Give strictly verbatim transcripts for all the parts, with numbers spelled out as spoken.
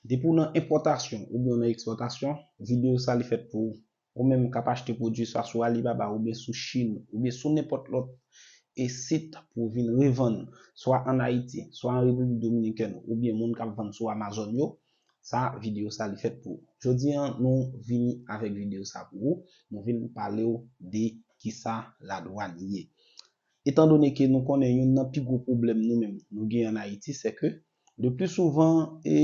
Depi w nan enpòtasyon oubyen w nan ekspòtasyon, videyo sa li fèt pou ou. Ou menm k ap achte pwodui swa sou Alibaba oubyen sou Chine oubyen sou nenpòt lòt e sit pou w vin revann swa ann Ayiti, swa an Repiblik Dominikèn oubyen moun k ap vann sou Amazon yo, sa videyo sa li fèt pou ou. Jodi a nou vini avèk videyo sa pou ou. Nou vin pale w de kisa ladwàn ye. Etandone ke nou konnen youn nan pi gwo pwoblèm nou menm nou gen ann Ayiti, se ke le pli souvan, e,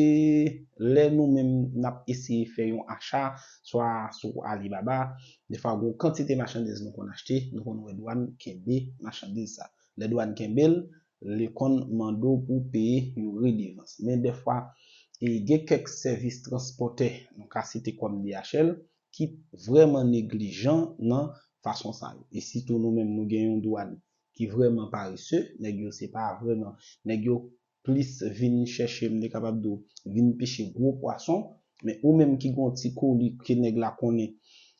lè nou menm n ap eseye fè yon acha, swa sou Alibaba, defwa gon kantite machandiz nou konn achte, nou konn wè dwàn kenbe machandiz sa. Lè dwàn kenbe l, li konn mande w pou w peye yon redevans. Men defwa, e, gen kèk sèvis transpòtè, nou ka site kòm D H L, ki vrèman neglijan nan fason sa yo. E sitou nou menm nou gen yon dwàn ki vrèman parese, nèg yo se pa vrèman, nèg yo plis vin chèche, m te kapab di w, vin peche gwo pwason, men ou menm ki gon ti koli ke nèg la konnen,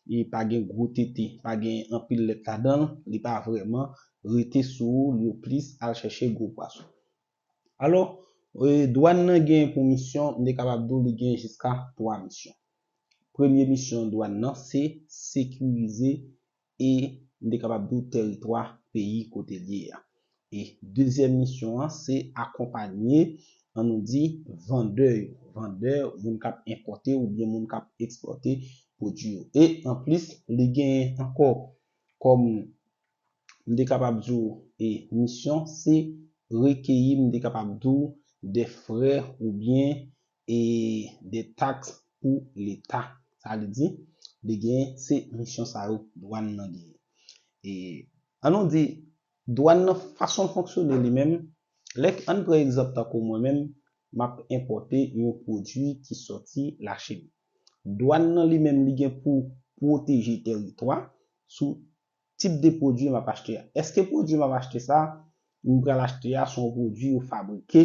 e pa gen gwo tete, pa gen anpil lèt ladan l, li pa vrèman rete sou ou, li yo plis al chèche gwo pwason. Alò, e, dwàn nan gen pou misyon, m te kapab di w li gen jiska twa misyon. Premye misyon dwàn nan se sekirize e m te kapab di w tèritwa peyi kote l ye a. E dezyèm misyon an se akonpanye, an nou di, vandè yo, vandè, moun k ap enpòte oubyen moun k ap ekspòte pwodui yo. E anplis, li genyen ankò kòm m te kapab di w, e misyon se rekeyi, m te kapab di w, de frè oubyen e de taks pou Leta. Sa vle di, li gen se misyon sa yo dwàn nan genyen. E an nou di, dwàn nan fason l fonksyone li menm, lè ann pran egzanp tankou mwen menm, m ap enpòte yon pwodui ki sòti Lachin. Dwàn nan li menm li gen pou pwoteje tèritwa sou tip de pwodui m ap achte a. Èske pwodui m ap achte sa, m pral achte a, se yon pwodui yo fabrike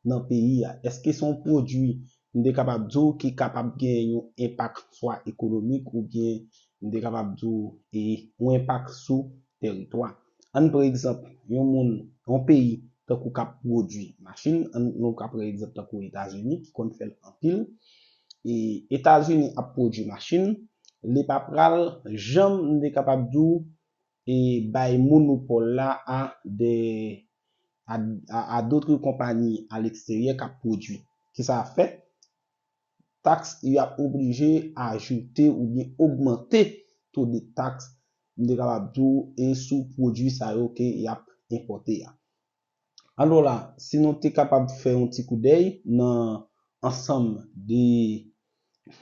nan peyi a? Èske se yon pwodui m te kapab di w ki kapab gen yon enpak swa ekonomik oubyen m te kapab di w e yon enpak sou tèritwa? Ann pran egzanp, yon moun, yon peyi tankou k ap pwodui machin, ann, nou ka pran egzanp tankou Etazini ki konn fè l anpil. E Etazini ap pwodui machin, li pa pral janm, m te kapab di w, e bay monopòl la a de a, a, a dotre konpayi a leksteryè k ap pwodui. Kisa y ap fè? Taks, y ap oblije ajoute oubyen ogmante to de taks, m te kapab di w, e sou pwodui sa yo ke y ap enpòte a. Alò la, si nou te kapab fè yon ti koudèy nan ansanm de,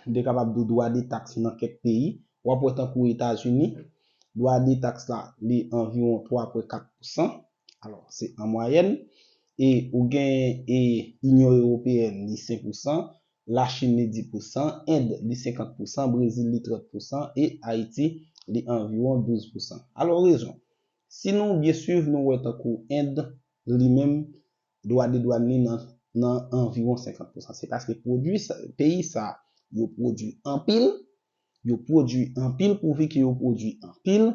de kapab di dwa de taks nan kèk peyi, w ap wè tankou Etazini, dwa de taks la, li anviwon twa pwen kat pousan. Alò, se an mwayèn. E ou gen e Inyon Ewopeyèn, li senk pousan, Lachin, li dis pousan, End, li senkant pousan, Brezil, li trant pousan, e Ayiti, li anviwon douz pousan. Alò, rezon. Si nou byen swiv, nou wè tankou End, li menm, dwa de dwàn li nan, nan anviwon senkant pousan. Se paske pwodui sa, peyi sa, yo pwodui anpil, yo pwodui anpil, pouvi ke yo pwodui anpil,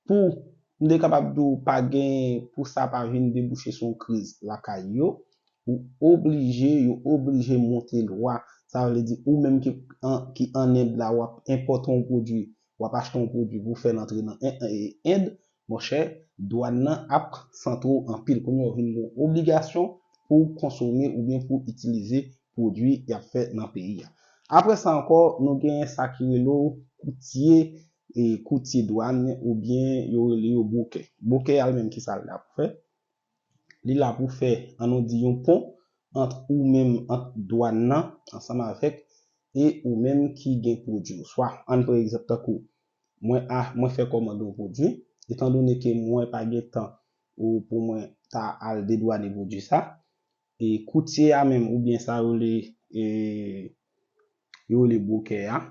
pou m te kapab di w pa gen, pou sa pa vin debouche sou yon kriz lakay yo, ou oblije, yo oblije monte lwa. Sa vle di, ou menm ki an, ki an End la, w ap enpòte yon pwodui, w ap achte yon pwodui pou fè l antre nan en, en, End, monchè, dwàn nan ap santre w anpil. Kounye a, w vin gen yon obligasyon pou w konsome oubyen pou w itilize pwodui y ap fè nan peyi a. Apre sa ankò, nou gen sa ki rele w koutye, e koutye dwàn oubyen yo rele yo bwokè. Bwokè a li menm, kisa l la pou fè? Li la pou fè, ann nou di, yon pon ant ou menm, ant dwàn nan, ansanm avèk, e ou menm ki gen pwodui w. Swa, ann pran egzanp tankou, mwen a, mwen fè kòmande yon pwodui, etandone ke mwen pa gen tan ou pou mwen ta al dedwane pwodui sa, e koutye a menm, oubyen sa yo rele, e, yo rele bwokè a,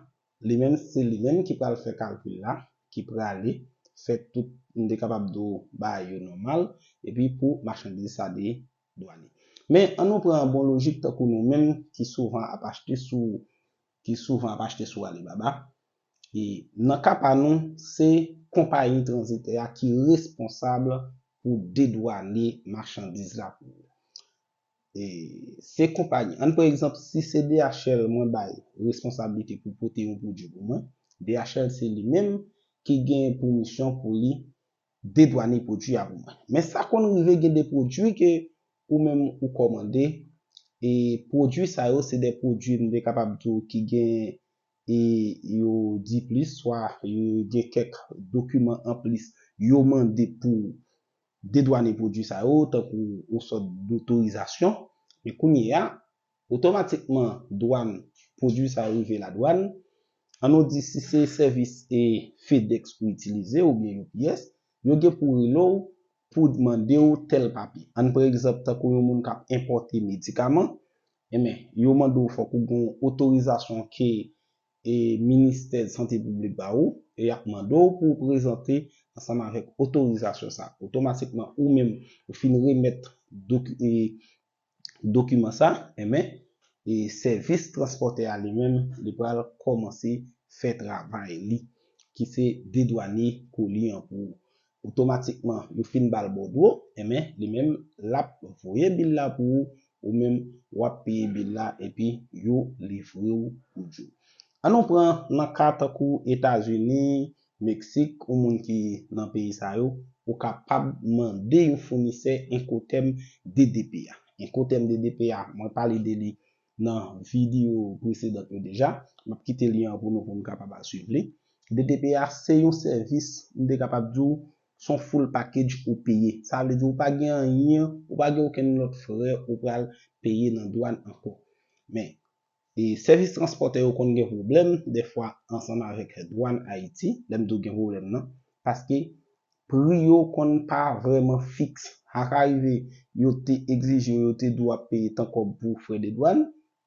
li menm, se li menm ki pral fè kalkil la, ki prale fè tout, m te kapab di w, bagay yo nòmal, epi pou machandiz sa dedwane. Men, ann nou pran yon bon lojik tankou nou menm ki souvan ap achte sou, ki souvan ap achte sou Alibaba. E nan ka pa nou, se konpayi tranzitè a ki responsab pou dedwane machandiz la pou nou. e, se konpayi. Ann pran egzanp, si se D H L mwen bay responsablite pou pote yon pwodui pou mwen, D H L se li menm ki gen pou misyon pou li dedwane pwodui a pou mwen. Men sa konn rive gen de pwodui ke ou menm ou kòmande, e pwodui sa yo se de pwodui m te kapab di w ki gen e yo di plis, swa yo gen kèk dokiman anplis yo mande pou dedwane pwodui sa yo, tankou yon sòt dotorizasyon. Men kounye a, otomatikman, dwàn, pwodui sa yo rive ladwàn. Ann nou di si se sèvis e FedEx ou itilize oubyen U P S, yo gen pou rele w pou mande w tèl papye. Ann pran egzanp, tankou yon moun k ap enpòte medikaman, enben, yo mande w fòk ou gen yon otorizasyon ke e ministè sante piblik ba ou, e y ap mande w pou w prezante ansanm avèk otorizasyon sa. Otomatikman, ou menm, ou fin remèt doki, e, dokiman sa, enben, e sèvis transpòtè a li menm, li pral kòmanse fè travay li, ki se dedwane koli an pou ou. Otomatikman, yo fin ba l bòdwo, enben, li menm, l ap voye bil la pou ou, ou menm, w ap peye bil la, epi yo livre w pwodui w. Ann nou pran nan ka tankou Etazini, Meksik, ou moun ki nan peyi sa yo, ou kapab mande yon founisè Incoterm D D P a. Incoterm D D P a, mwen pale de li nan videyo presedan yo deja. M ap kite lyen an pou nou, pou nou kapab al swiv li. D D P a se yon sèvis, m te kapab di w, se yon full package ou peye. Sa vle di ou pa gen anyen, ou pa gen okenn lòt frè ou pral peye nan dwàn ankò. Men, e sèvis transpòtè yo konn gen pwoblèm, dèfwa, ansanm avèk dwàn Ayiti, lè m di w gen pwoblèm nan, paske pri yo konn pa vrèman fiks. Sa ka rive, yo te egzije w, yo te di w ap peye tan kòb pou frè de dwàn,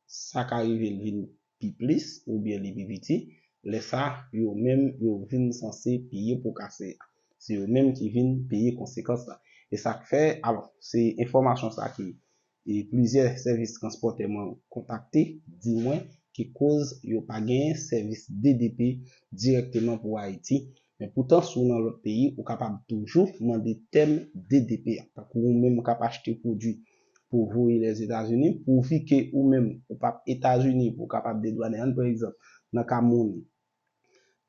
sa ka rive l vin pi plis oubyen li pi piti. Lè sa, yo menm, yo vin sanse peye po kase a. Se yo menm ki vin peye konsekans la. E sa k fè, alò, se enfòmasyon sa ki e plizyè sèvis transpòtè mwen kontakte di mwen ki koz yo pa genyen sèvis D D P dirèkteman pou Ayiti. Men poutan, si w nan lòt peyi, ou kapab toujou mande tèm D D P a. Tankou ou menm k ap achte pwodui pou voye Lèzetazini, pouvi ke ou menm ou p ap Etazini pou w kapab dedwane. Ann pran egzanp, nan ka moun,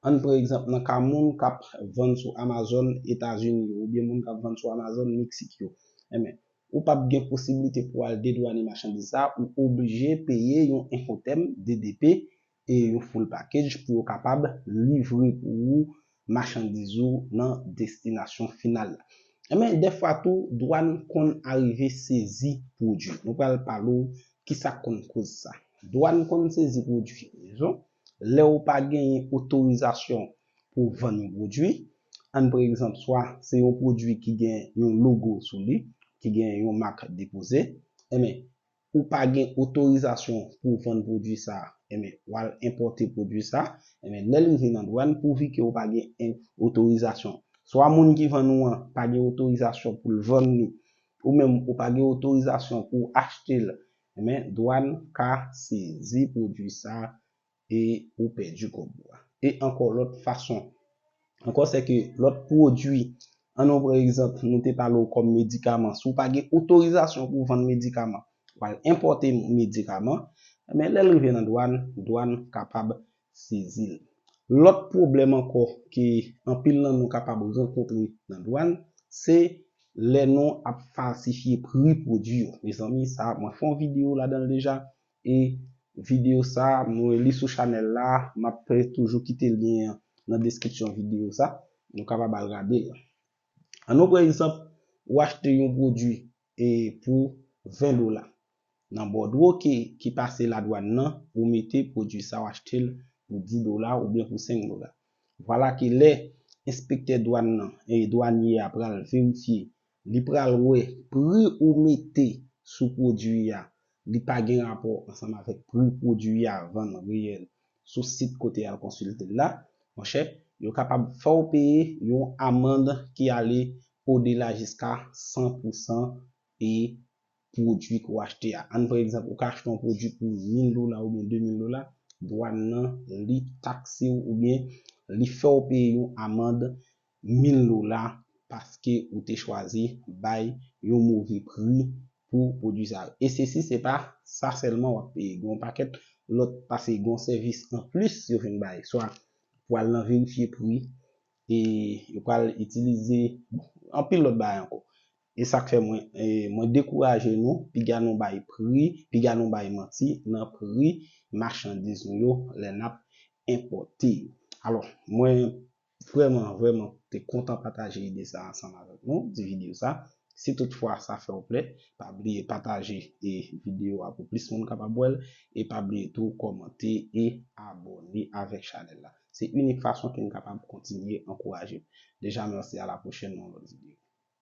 ann pran egzanp, nan ka moun k ap vann sou Amazon Etazini yo, oubyen moun k ap vann sou Amazon Meksik yo, enben, ou p ap gen posiblite pou al dedwane machandiz sa, ou oblije peye yon Incoterm D D P e yon full package pou yo kapab livre pou ou machandiz ou nan destinasyon final la. Enben, dèfwa tou, dwàn konn arive sezi pwodui. Nou pral pale w kisa k konn koz sa. Dwàn konn sezi pwodui. Rezon, lè ou pa genyen otorizasyon pou vann yon pwodui, ann pran egzanp, swa se yon pwodui ki gen yon logo sou li, ki gen yon mak depoze, enben, ou pa gen otorizasyon pou w vann pwodui sa, enben, w al enpòte pwodui sa, enben, lè l rive nan dwàn, pouvi ke w pa gen en-, otorizasyon, swa moun ki vann ou an pa gen otorizasyon pou l vann li, ou menm ou pa gen otorizasyon pou w achte l, enben, dwàn ka sezi pwodui sa e ou pèdi kòb ou a. E ankò lòt fason, ankò, se ke lòt pwodui, ann nou pran egzanp, nou te pale w kòm medikaman. Si w pa gen otorizasyon pou w vann medikaman, w al enpòte medikaman, men lè l rive nan dwàn, dwàn kapab sezi l. Lòt pwoblèm ankò ke anpil nan nou kapab rankontre nan dwàn, se lè nou ap falsifye pri pwodui yo. Mezanmi, sa, mwen fè yon videyo ladan l deja, e videyo sa, mwen li sou chanèl la, m ap toujou kite lyen an nan deskripsyon videyo sa, nou kapab al gade l. Ann nou pran egzanp, ou achte yon pwodui e pou ven dola. Nan bòdwo ki, ki pase ladwàn nan, ou mete pwodui sa w achte l pou dis dola oubyen pou senk dola. Vwala ke lè enspektè dwàn nan e dwanye a pral verifye, li pral wè pri ou mete sou pwodui a, li pa gen rapò ansanm avèk pri pwodui a vann reyèl sou sit kote y al konsilte l la, monchè, yo kapab fè w peye yon amann ki ale odela jiska san pousan e pwodui ke w achte a. Ann pran egzanp, ou ka achte yon pwodui pou mil dola oubyen de mil dola, dwàn nan, li takse w oubyen li fè w peye yon amann mil dola paske ou te chwazi bay yon move pri pou pwodui sa yo. E sesi, se pa sa sèlman w ap peye. Gen yon pakèt lòt, pase gen yon sèvis anplis yo vin bay. Swa pou al nan verifye pri, e yo pral itilize, bon, anpil lòt bagay ankò. E sa k fè mwen, e, mwen dekouraje nou, piga nou bay pri, piga nou bay manti nan pri machandiz nou yo lè n ap enpòte yo. Alò, mwen vrèman, vrèman te kontan pataje ide sa ansanm avèk nou, ti videyo sa. Si toutfwa sa fè w plè, pa bliye pataje e videyo a pou plis moun kapab wè l, e pa bliye tou kòmante e abòne avèk chanèl la. Se inik fason ke n kapab kontinye ankouraje m. Deja, mèsi, a la pwochèn nan yon lòt videyo.